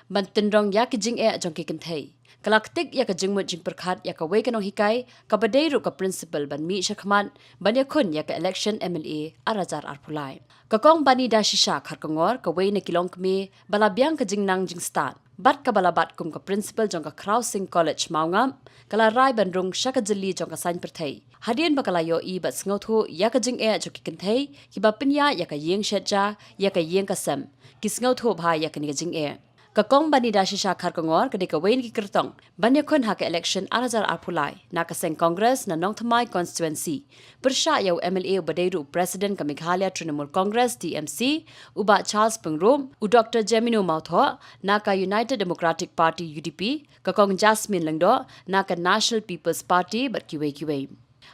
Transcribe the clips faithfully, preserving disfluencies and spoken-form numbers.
ban tynrong ïa ki jingeh jong ki kynthei. Ka la ktik ïa ka jingmut jingpyrkhat ïa kawei ka nonghikai kaba dei ruh ka principal ban mih shakhmat ban ïakhun ïa ka election M L A ar hajar arphew lai. Ka Kong Banida Shisha Kharkongor, kawei na ki longkmie ba la biang ka jingnang jingstad bad kaba la bat kum ka principal jong ka Khraw Sing College Mawngap, ka la rai ban rung sha ka jylli jong ka saiñ pyrthei hadien ba ka la ïohi bad sngewthuh ïa ka jingeh jong ki kynthei kiba pynïaid ïa ka ïing shet ja, ïa ka ïing ka sem. Ki sngewthuh bha ïa kane ka jingeh. Ka Kong Banida Shisha Kharkongor ka dei kawei na ki kyrtong ban ïakhun ha ka election ar hajar arphew lai na ka seng Congress na Nongthymmai constituency, pyrshah ïa u M L A uba dei ruh u president ka Meghalaya Trinamool Congress, T M C, u Bah Charles Pyngrope, u Doctor Jemino Mawthoh na ka United Democratic Party, U D P, ka Kong Jasmine Lyngdoh na ka National People's Party bad kiwei kiwei.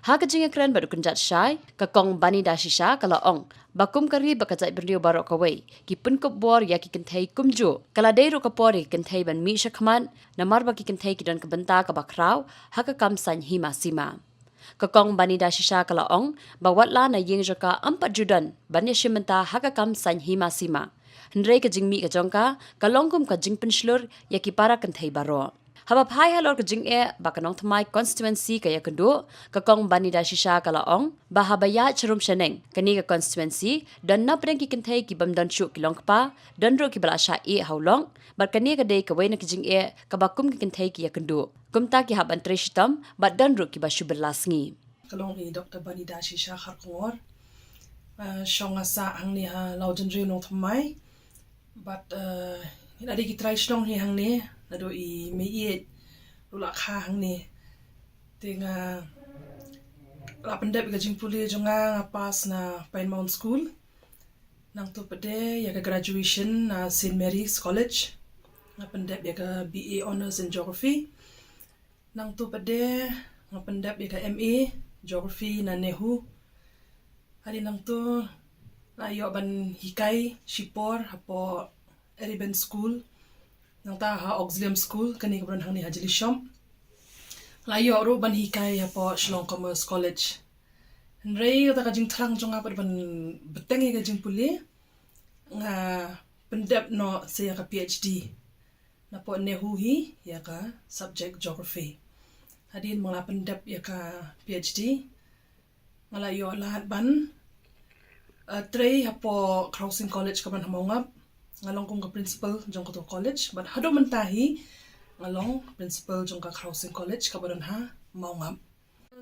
Ha ka jingïakren bad u kynjat shai, ka Kong Banida Shisha ka la ong ba kum ka ri bad ka jaitbynriew baroh kawei ki pynkup bor ïa ki kynthei kumjuh, ka la dei ruh ka por ïa ki kynthei ban mih shakhmat, namar ba ki kynthei ki don ka bynta kaba khraw ha ka kam saiñ hima sima. Ka Kong Banida Shisha ka la ong ba watla na ïing jong ka ym pat ju don ban ïashim bynta ha ka kam saiñ hima sima, hynrei ka jingmih ka jong ka ka long kum ka jingpynshlur ïa ki para kynthei baroh. Haba phai halor ka jingeh ba ka Nongthymmai constituency ka ïakynduh, ka Kong Banida Shisha ka la ong ba haba ïaid sharum shaneng kane ka constituency don napdeng ki kynthei ki bym don shuh ki longkpa, don ruh kiba la shah ïeh ha u lok, bad kane ka dei kawei na ki jingeh kaba kum ki kynthei ki ïakynduh. Kumta ki hap ban trei shitom bad don ruh kiba shu bylla sngi. Ka long i Doctor Banida Shisha Kharkongor. Ah, shong nga sah hangne ha Lawjynriew Nongthymmai. Bad, ah, ngi la dei ki trai shnong hi hangne, naduh i mei ïeit ruh la kha hangne. Te nga la pyndep ïa ka jingpule jong nga, nga pass na Pine Mount School. Nangto pat de ïa ka graduation na Saint Mary's College. Nga pyndep ïa ka B A Honours in Geography. Nangto pat de nga pyndep ïa ka M A Geography na NEHU. Hadien nangto la ïoh ban hikai shipor hapoh Eriben School, nangta ha Auxilium School, kane kaba don hangne ha Jylishop. La ïoh ruh ban hikai hapoh Shillong Commerce College. Hynrei kata ka jingthrang jong nga pat ban bteng ïa ka jingpule, nga pyndep noh sa ïa ka P H D napoh NEHU hi ïa ka subject Geography. Hadien ba nga la pyndep ïa ka P H D, nga la ïoh lad ban, eh, trei hapoh Khraw Sing College kaba don ha Mawngap. Nga long kum ka principal jong kato college, bad haduh mynta hi nga long principal jong ka Khraw Sing College kaba don ha Mawngap.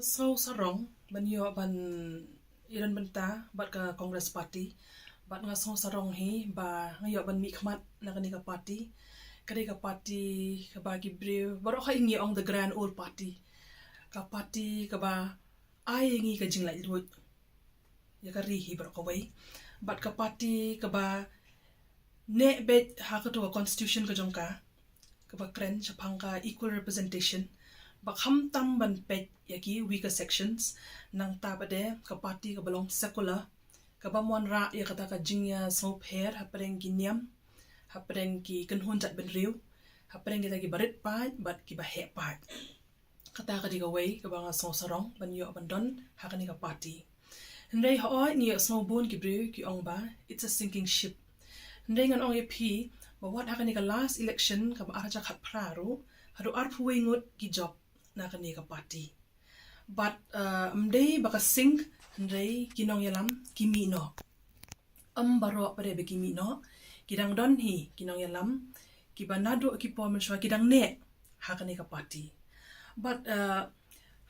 Sngewsarong ban ïoh ban ïadon bynta bad ka Congress Party, bad nga sngewsarong hi ba nga ïoh ban mihkhmat na kane ka party. Ka dei ka party kaba ki briew baroh kawei ngi ong the grand old party. Ka party kaba ai ïa ngi ka jinglaitluid ïa ka ri hi baroh kawei. Bad ka party kaba neh beit ha kato ka constitution ka jong ka, kaba kren shaphang ka equal representation, ba khamtam ban peit ïa ki weaker sections. Nangta pat de ka party kaba long secular, kaba mon rah ïa kata ka jingïasngewpher hapdeng ki niam, hapdeng ki kynhun jaitbynriew, hapdeng kita kiba rit paid bad kiba heh paid. Kata ka dei kawei kaba nga sngewsarong ban ïoh ban don ha kane ka party. Hynrei hooid, ngi ïohsngew bun ki briew ki ong ba it's a sinking ship. Hynrei ngan ong ïa phi ba wat ha kane ka last election kaba ar hajar khatphra ruh, haduh arphew wei ngut ki jop na kane ka party. Bad, eh, ym dei ba ka sink, hynrei ki nongïalam ki mih noh. Ym baroh pat de ba ki mih noh, ki dang don hi ki nongïalam kiba naduh ki por mynshuwa ki dang neh ha kane ka party. Bad, eh,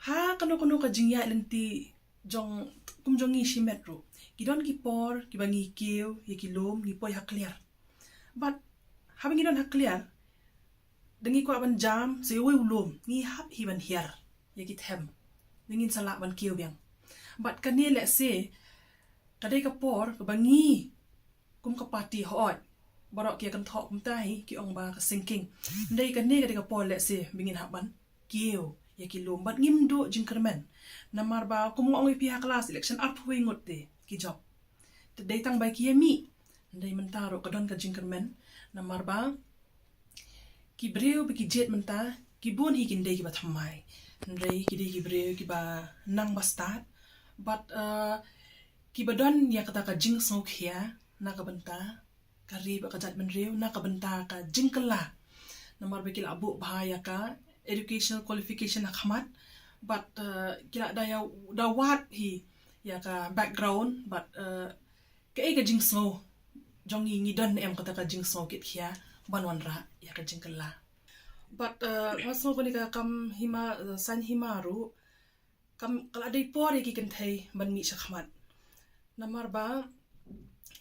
ha kano kano ka jingïaid lynti jong, kum jong ngi shimet ruh, ki don ki por kiba ngi kiew ïa ki lum, ngi poi ha kliar. Bad haba ngi don ha kliar, da ngi kwah ban jam sa uwei u lum, ngi hap hi ban hiar ïa ki them, da ngin sa lah ban kiew biang. Bad kane lehse ka dei ka por kaba ngi kum ka party, hooid, baroh ki ïa kynthoh kumta hi, ki ong ba ka sinking. Hynrei kane ka dei ka por lehse ba ngin hap ban kiew ïa ki lum bad ngim duh jingkyrmen. Namar ba kum nga ong ïa phi, ha ka last election arphew wei ngut te ki jop. Te dei tang ba ki ïa mih. Hynrei mynta ruh ka don ka jingkyrmen, namar ba ki briew ba ki jied mynta ki bun hi kin dei kiba thymmai, hynrei ki dei ki briew kiba nang ba stad bad, eh, kiba don ïa kata ka jingsngewkhia na ka bynta ka ri bad ka jaitbynriew na ka bynta ka jingkylla. Namar ba ki la buh bha ïa ka educational qualification ha khmat bad, eh, ki la da ïa, da wad hi ïa ka background bad, eh, kaei ka jingsngew jong ngi, ngi don em kata ka jingsngew kit khia ban wanrah ïa ka jingkylla. Bad, eh, nga sngew kane ka kam hima, eh, saiñ hima ruh kam ka la dei por ïa ki kynthei ban mih shakhmat. Namar ba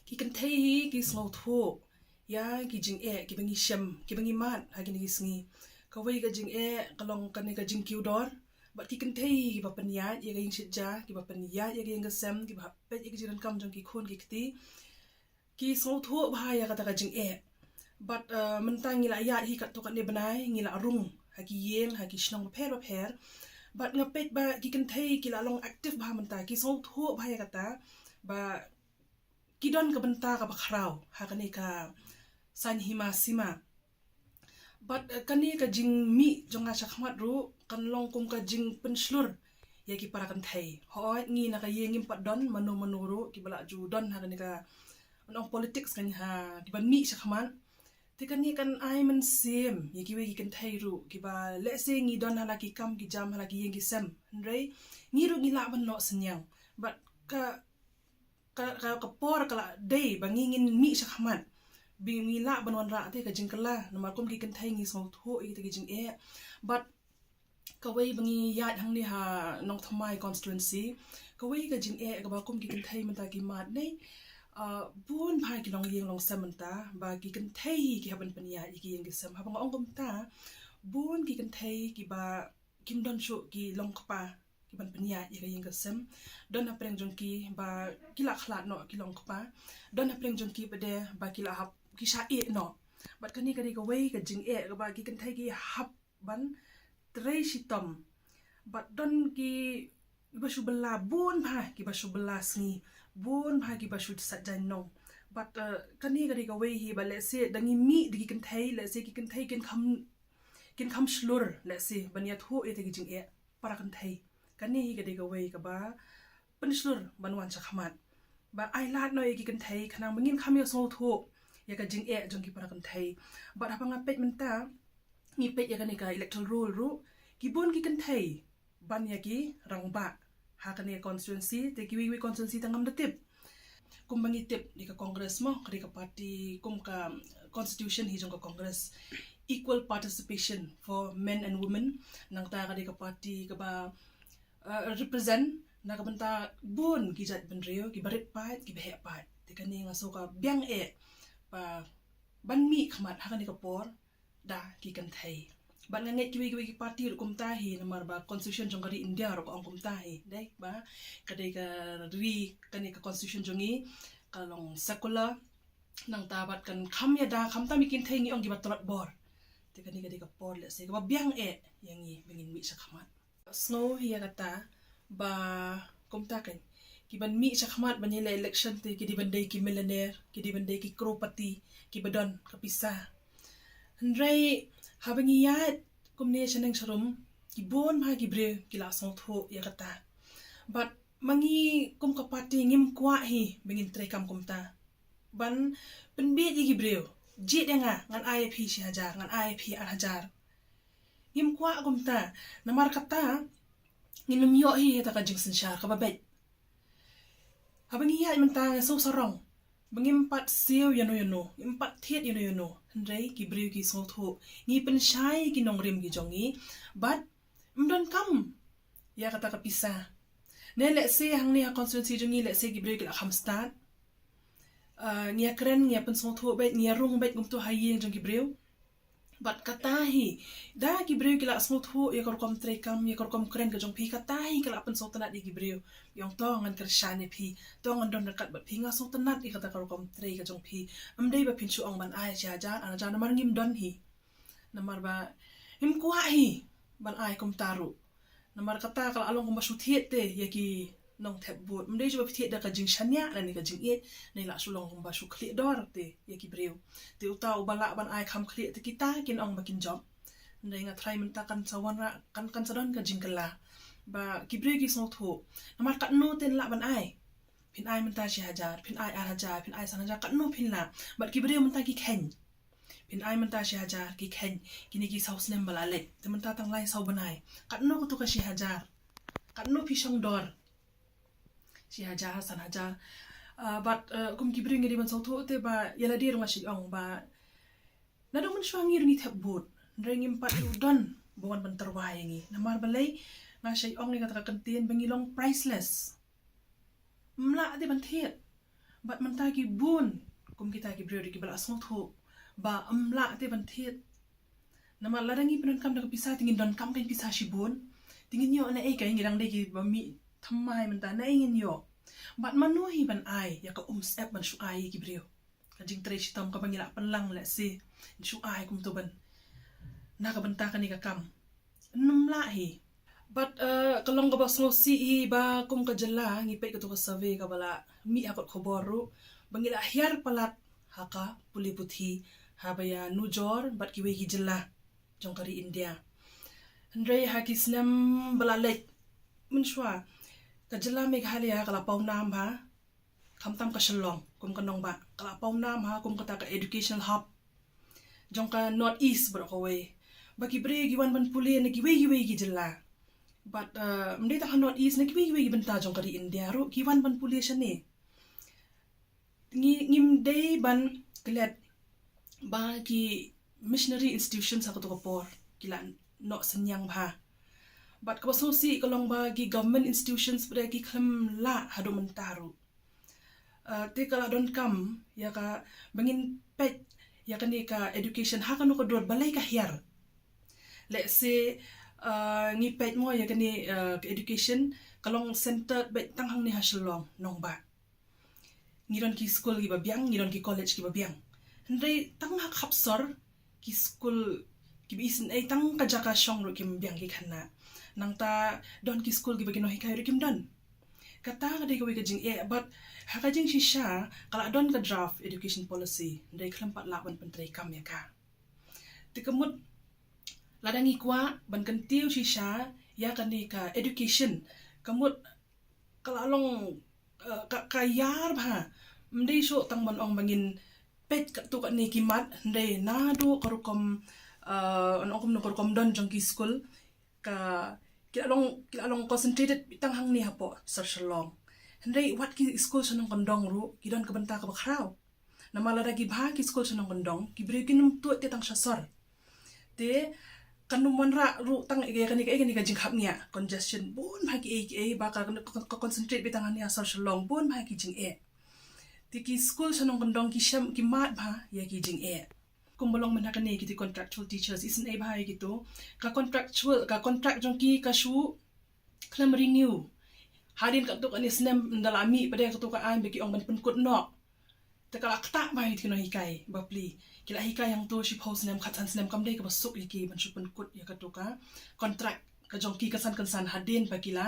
ki kynthei hi ki sngewthuh ïa ki jingeh kiba ngi shem, kiba ngi mad ha kine ki sngi. Kawei ka jingeh ka long kane ka jingkiew dor. Bad ki kynthei hi kiba pynïaid ïa ka ïingshit ja, kiba pynïaid ïa ka ïing ka sem, kiba peit ïa ka jingdonkam jong ki khun ki kti. Ki sngewthuh bha ïa kata ka jingeh. Bad, eh, mynta ngi la ïaid hi katto katne bnai, ngi la rung ha ki ïing, ha ki shnong bapher bapher. Bad nga peit ba ki kynthei ki la long active bha mynta, ki sngewthuh bha ïa kata ba ki don ka bynta kaba khraw ha kane ka saiñ hima sima. Bad, eh, kane ka jingmih jong nga shakhmat ruh kan long kum ka jingpynshlur ïa ki para kynthei. Hooid, ngi na ka ïing ngim pat don mano mano ruh kiba la ju don ha kane ka, nong, politics kan ha kiban mih shakhmat. Te kane kan ai mynsiem ïa kiwei ki kynthei ruh kiba lehse ngi don ha la ki kam ki jam, ha la ki ïing ki sem. Hynrei ngi ruh ngi lah ban noh synñiang. Bad ka ka, ka, ka por ka la dei ba ngi ngin mih shakhmat. Ba ngi lah ban wanrah te ka jingkylla, namar kum ki kynthei ngi sngewthuh ïa kita ki jingeh. Bad kawei ba ngi ïaid hangne ha Nongthymmai constituency, kawei ka jingeh kaba kum ki kynthei mynta ki mad ne, ah, bun bha ki longïing longsem mynta ba ki kynthei hi ki hap ban pynïaid ïa ki ïing ki sem. Haba nga ong kumta, bun ki kynthei kiba kim don shuh ki longkpa kiban pynïaid ïa ka ïing ka sem. Don hapdeng jong ki ba ki la khlad noh ki longkpa. Don hapdeng jong ki pat de ba ki la hap ki shah ïeh noh. Bad kane ka dei kawei ka jingeh kaba ki kynthei ki hap ban trei shitom. Bad don ki ba shu bylla bun bha, kiba shu bylla sngi bun bha, kiba shu sait jaiñ nong. Bad, eh, kane ka dei kawei hi ba lehse da ngi mih da ki kynthei, lehse ki kynthei kin kham, kin kham shlur, lehse ban ïathuh ïa kita ki jingeh para kynthei. Kane hi ka dei kawei kaba pynshlur ban wan shakhmat. Ba ai lad noh ïa ki kynthei khnang ba ngin kham ïasngewthuh ïa ka jingeh jong ki para kynthei. Bad haba nga peit mynta, ngi peit ïa kane ka electoral roll ruh, ki bun ki kynthei ban ïa ki rangbah ha kane ka constituency, te kiwei kiwei constituency te ngam da tip. Kumba ngi tip, dei ka Congress mo, ka dei ka party, kum ka constitution hi jong ka Congress, equal participation for men and women. Nangta ka dei ka party kaba, uh, represent na ka bynta bun ki jait bynriew, kiba rit paid, kiba heh paid. Te kane nga sngew ka biang eh ba ban mih khmat ha kane ka por da ki kynthei. Bad nga ngeit kiwei kiwei ki party ruh kumta hi, namar ba constitution jong ka ri India ruh ka ong kumta hi. Dei ba ka dei ka ri, kane ka constitution jong ngi ka long secular. Nangta bad kan kham ïada, khamtam ïa ki kynthei ngi ong kiba tlot bor. Te kane ka dei ka por lehse kaba biang eh ïa ngi ba ngin mih shakhmat. Sngew ïa kata ba kumta kan, kiban mih shakhmat ban ïaleh election te ki dei ban dei ki millionaire, ki dei ban dei ki crorepati, kiba don ka pisa. Hynrei haba ngi ïaid kumne shaneng sharum, ki bun bha ki briew ki la sngewthuh ïa kata. Bad ma ngi kum ka party ngim kwah hi ba ngin treikam kumta ban pynbiej ïa ki briew. Jied ïa nga, ngan ai ïa phi shi hajar, ngan ai ïa phi ar hajar. Ngim kwah kumta, namar kata ngin ym ïoh hi ïa kata ka jingsynshar kaba beit. Haba ngi ïaid mynta ngi sngew sarong ba ngim pat siew ïano ïano, ngim pat thied ïano ïano. Hynrei ki briew ki sngewthuh, ngi pynshai ki nongrim ki jong ngi bad ym donkam ïa kata ka pisa. Ne lehse hangne ha constituency jong ngi lehse ki briew ki la kham stad. Ah, ngi ïakren, ngi ïa pynsngewthuh beit, ngi ïa rung beit kumto ha ïing jong ki briew. Bad kata hi, da ki briew ki la sngewthuh ïa ka rukom treikam, ïa ka rukom kren ka jong phi, kata hi ka la pynsngewtynnat ïa ki briew. Ïa ong to ngan kyrshan ïa phi, to ngan don ryngkat bad phi, nga sngewtynnat ïa kata ka rukom trei ka jong phi. Ym dei ba phin shu ong ban ai shi hajar, ar hajar, namar ngim don hi. Namar ba ngim kwah hi ban ai kumta ruh. Namar kata ka la long kumba shu thied te ïa ki nongthep vote. Ym dei shu ba phi thied da ka jingshaniah lane ka jingïeit, ne la shu long kumba shu khlieh dor te ïa ki briew. Te uta uba lah ban ai kham khlieh te kita kin ong ba kin jop. Hynrei nga tharai mynta kan sa wanrah, kan, kan sa don ka jingkylla ba ki briew ki sngewthuh. Namar katno te lah ban ai. Phin ai mynta shi hajar, phin ai ar hajar, phin ai san hajar, katno phin lah. Bad ki briew mynta ki kheiñ. Phin ai mynta shi hajar, ki kheiñ, kine ki saw snem ba la leit. Te mynta tang lai saw bnai. Katno katu ka shi hajar. Katno phi shong dor. Shi hajar, san hajar. Ah, bad, eh, kum ki briew ngi dei ban sngewthuh te ba, ïa lade ruh nga shu ong ba, naduh mynshuwa ngi ruh ngi thep vote. Hynrei ngim pat ju don ba wan ban tyrwa ïa ngi. Namar balei, nga shu ong ïa kata ka kyntien ba ngi long priceless. Ym lah te ban thied. Bad mynta ki bun, kum kita ki briew ruh kiba la sngewthuh ba ym lah te ban thied. Namar lada ngi pyndonkam da ka pisa te ngin donkam ka pisa shibun. Te ngin ïoh naei, ka ngi dang dei kiba mih thymmai mynta, naei ngin ïoh. Bad mano hi ban ai ïa ka umsyep ban shu ai ïa ki briew. Ka jingtrei shitom kaba ngi la pynlang lehse, shu ai kumto ban na ka bynta kane ka kam. Ym lah hi. Bad, eh, ka long kaba sngewsih hi ba kum ka jylla ngi peit katu ka survey kaba la mih ha kot khubor ruh ba ngi la hiar palat ha ka pule puthi haba ïanujor bad kiwei ki jylla jong ka ri India. Hynrei ha ki snem ba la leit mynshuwa, ka jylla Meghalaya ka la paw nam bha, khamtam ka Shillong kum ka nongbah, ka la paw nam ha kum kata ka educational hub jong ka North East baroh kawei. Ba ki briew ki wan ban pule na kiwei kiwei ki jylla. Bad, eh, ym dei tang ha North East, na kiwei kiwei ki bynta jong ka ri India ruh ki wan ban pule shane. Ngi, ngim dei ban klet ba ki missionary institutions ha kato ka por ki la noh synñiang bha. Bad kaba sngewsih ka long ba ki government institutions pat de ki khlem lah haduh mynta ruh. Eh, te ka la donkam ïa ka ba ngin peit ïa kane ka education ha kano ka dur, balei ka hiar. Lehse, eh, ngi peit mo ïa kane, eh, ka education ka long centered beit tang hangne ha Shillong nongbah. Ngi don ki skul kiba biang, ngi don ki college kiba biang. Hynrei tang ha khap sor ki skul kiba isynei tang ka jaka shong ruh kim biang ki khynnah. Nangta don ki skul kiba ki nonghikai ruh kim don. Kata ka dei kawei ka jingeh bad ha ka jingshisha ka la don ka draft education policy, hynrei khlem pat lah ban pyntreikam ïa ka. Te ka mut lada ngi kwah ban kyntiew shisha ïa kane ka education, ka mut ka la long, eh, ka, ka ïar bha. Ym dei shuh tang ban ong ba ngin peit katto katne ki mat, hynrei naduh ka rukom, eh, ong kumno, ka rukom don jong ki skul, ka, ki la long, ki la long concentrated tang hangne hapoh sor Shillong. Hynrei wat ki skul shnong kyndong ruh ki don ka bynta kaba khraw. Namar lada ki bha ki skul shnong kyndong, ki briew kin ym tuid te tang sha sor. Te kan ym wanrah ruh tang ïa kane ka, ïa kane ka jingkhapngiah, congestion, bun bha kiei kiei ba ka, ka, ka concentrate beit tang hangne ha sor Shillong, bun bha ki jingeh. Te ki skul shnong kyndong ki shem, ki mad bha ïa ki jingeh. Kumba long mynta kane kito contractual teachers, isynei bha ïa kito. Ka contractual, ka contract jong ki ka shu khlem renew. Hadien katto katne snem, ynda la mih pat de katto ka aiñ ba ki ong ban pynkut noh. Te ka la ktah bha ïa ki nonghikai bapli. Ki la hikai hangto shiphew snem, khatsan snem, kam dei kaba suk ïa ki ban shu pynkut ïa kato ka contract ka jong ki kynsan kynsan hadien ba ki la,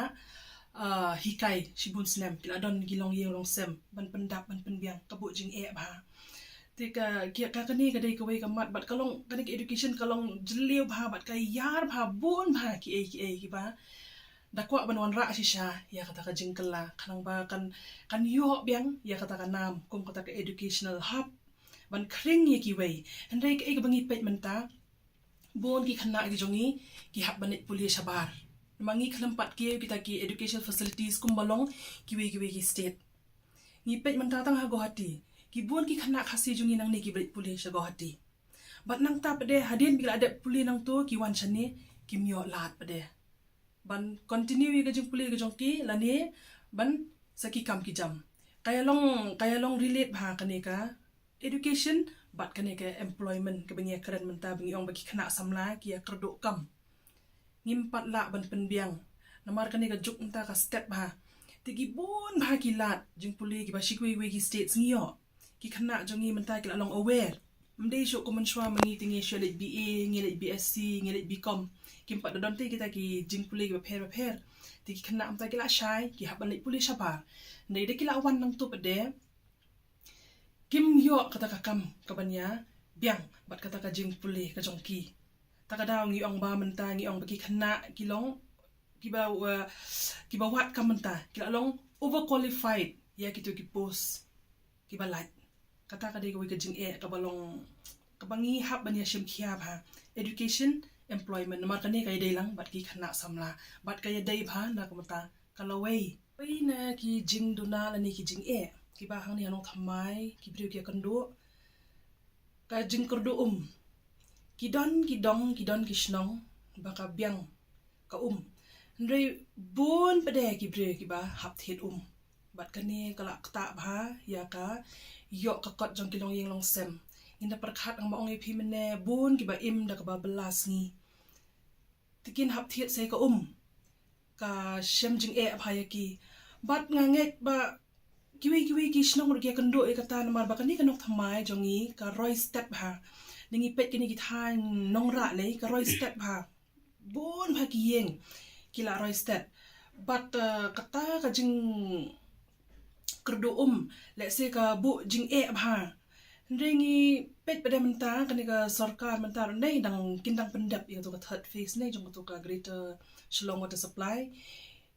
ah, hikai shibun snem, ki la don ki longïing longsem ban pyndap ban pynbiang, ka buh jingeh bha. Te ka, ki, ka, kane ka dei kawei ka mat bad ka long, kane ka education ka long jylliew bha bad ka ïar bha, bun bha kiei kiei kiba da kwah ban wanrah shisha ïa kata ka jingkylla, khnang ba kan, kan ïoh biang ïa kata ka nam kum kata ka educational hub ban khring ïa kiwei. Hynrei kaei kaba ngi peit mynta, bun ki khynnah ki jong ngi ki hap ban leit pule shabar. Namar ngi khlem pat kiew kita ki education facilities kumba long kiwei kiwei ki state. Ngi peit mynta tang ha Guwahati, ki bun ki khynnah Khasi jong ngi nangne kiba leit pule sha Guwahati. Bad nangta pat de hadien ba ki la dep pule nangto ki wan shane kim ïoh lad pat de ban continue ïa ka jingpule ka jong ki lane ban sa ki kam ki jam. Ka ïa long, ka ïa long relate bha kane ka education bad kane ka employment kaba ngi ïa kren mynta ba ngi ong ba ki khynnah samla ki ïa kyrduh kam. Ngim pat lah ban pynbiang namar kane ka juk mynta ka step bha. Te ki bun bha ki lad jingpule kiba shi kiwei kiwei ki state ngi ïoh. Ki khynnah jong ngi mynta ki la long aware. Ym dei shuh kum mynshuwa ma ngi te ngi shu leit B A, ngi leit B Sc, ngi leit B Com. Kim pat da don te kita ki jingpule kiba pher ba pher. Te ki khynnah mynta ki la shai, ki hap ban leit pule shabar. Hynrei da ki la wan nangto pat de kim ïoh kata ka kam kaban ïa biang bad kata ka jingpule ka jong ki. Ta ka daw ngi ong ba mynta ngi ong ba ki khynnah ki long kiba, uh, kiba wad kam mynta ki la long overqualified ïa kito ki post kiba lait. Kata ka dei kawei ka jingeh kaba long, kaba ngi hap ban ïa shim khia bha. Education, employment, namar kane ka ïadei lang bad ki khynnah samla, bad ka ïadei bha na ka mata ka lawei. Wei na ki jingduna lane ki jingeh kiba hangne ha nongthymmai ki briew ki ïakynduh, ka jingkyrduh um. Ki don ki dong, ki don ki shnong ba ka biang ka um. Hynrei bun pat de ki briew kiba hap thied um. Bad kane ka la ktah bha ïa ka ïoh ka kot jong ki longïing longsem. Ngin da pyrkhat, nga ong ïa phi mynne, bun kiba im da kaba bylla sngi, te kin hap thied sa ïa ka um. Ka shem jingeh bha ïa ki. Bad nga ngeit ba kiwei kiwei ki shnong ruh ki ïakynduh ïa kata, namar ba kane ka nongthymmai jong ngi ka roi stet bha. Ngi peit kine ki thaiñ nongrah lei, ka roi stet bha. Bun bha ki ïing ki la roi stet. Bad, uh, kata ka jingkyrduh um, lehse ka buh jingeh bha. Hynrei ngi peit pat de mynta, kane ka sorkar mynta ruh ne dang, kin dang pyndep ïa kato ka third phase ne jong kato ka Greater Shillong Water Supply.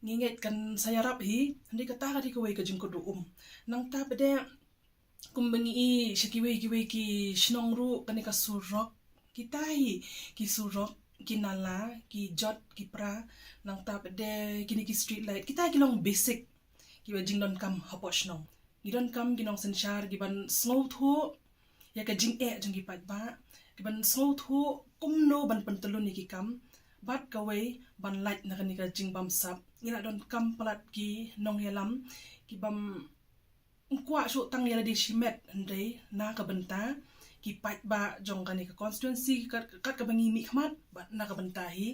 Ngi ngeit kan sa ïarap hi, hynrei kata ka dei kawei ka jingkyrduh um. Nangta pat de, kumba ngi i sha kiwei kiwei ki shnong ruh, kane ka surok, kita hi ki surok, ki nala, ki jot, ki pra, nangta pat de kine ki street light, kita ki long basic kiba jingdonkam hapoh shnong. Ngi donkam ki nongsynshar kiban sngewthuh ïa ka jingeh jong ki paidbah, kiban sngewthuh kumno ban pyntyllun ïa ki kam, bad kawei ban lait na kane ka jingbamsap. Ngi la donkam palat ki nongïalam kibym kwah shuh tang ïa lade shimet, hynrei na ka bynta ki paidbah jong kane ka constituency kat, kat kaba ngi mihkhmat, bad na ka bynta hi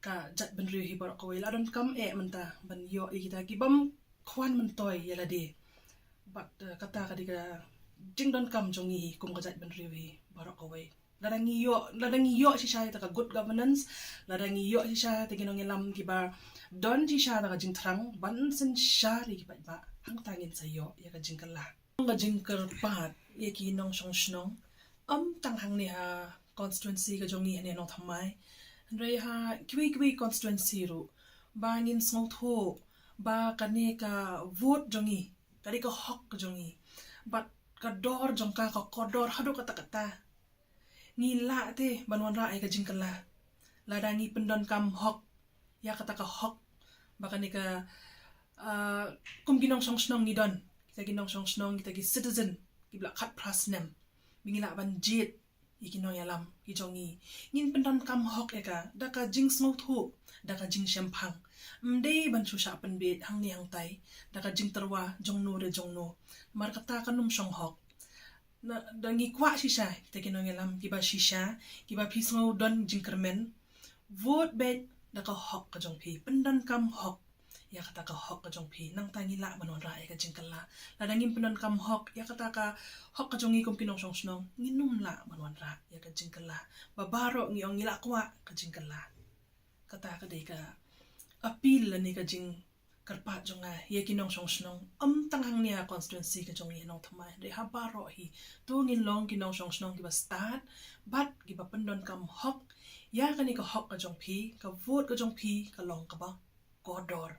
ka jaitbynriew hi baroh kawei. La donkam eh mynta ban ïoh ïa kita kibym khwan myntoi ïa lade. Bad, eh, kata ka dei ka jingdonkam jong ngi hi kum ka jaitbynriew hi baroh kawei. Lada ngi ïoh, lada ngi ïoh shisha ïa ta ka good governance, lada ngi ïoh shisha ïa ta ki nongïalam kiba don shisha ta ka jingthrang ban synshar ïa ki paidbah, hangta ngin sa ïoh ïa ka jingkylla. Ka jingkyrpad ïa ki nongshong shnong, ym tang hangne ha constituency ka jong ngi hangne Nongthymmai, hynrei ha kiwei kiwei constituency ruh, ba ngin sngewthuh ba kane ka vote jong ngi ka dei ka hok ka jong ngi, bad ka dor jong ka ka kordor haduh katta katta. Ngi lah te ban wanrah ïa ka jingkylla lada ngi pyndonkam hok ïa kata ka hok. Ba kane ka, ah, kum ki nongshong shnong ngi don, kita ki nongshong shnong, kita ki citizen kiba la khatphra snem, ba ngi lah ban jied ïa ki nongïalam ki jong ngi. Ngin pyndonkam hok ïa ka da ka jingsngewthuh, da ka jingshemphang. Ym dei ban shu shah pynbeit hangne hangtai da ka jingtyrwa jongno re jongno, namar kata kan ym shong hok. Na, da ngi kwah shisha kita ki nongïalam kiba shisha, kiba phi sngew don jingkyrmen, vote beit da ka hok ka jong phi, pyndonkam hok ïa kata ka hok ka jong phi, nangta ngi lah ban wanrah ïa ka jingkylla. Lada ngim pyndonkam hok ïa kata ka hok ka jong ngi kum ki nongshong shnong, ngin ym lah ban wanrah ïa ka jingkylla. Ba baroh ngi ong ngi la kwah ka jingkylla. Kata ka dei ka appeal lane ka jingkyrpad jong nga ïa ki nongshong shnong, ym tang hangne ha constituency ka jong ngi Nongthymmai, hynrei ha baroh hi. To ngin long ki nongshong shnong kiba stad bad kiba pyndonkam hok ïa kane ka hok ka jong phi, ka vote ka jong phi ka long kaba kordor.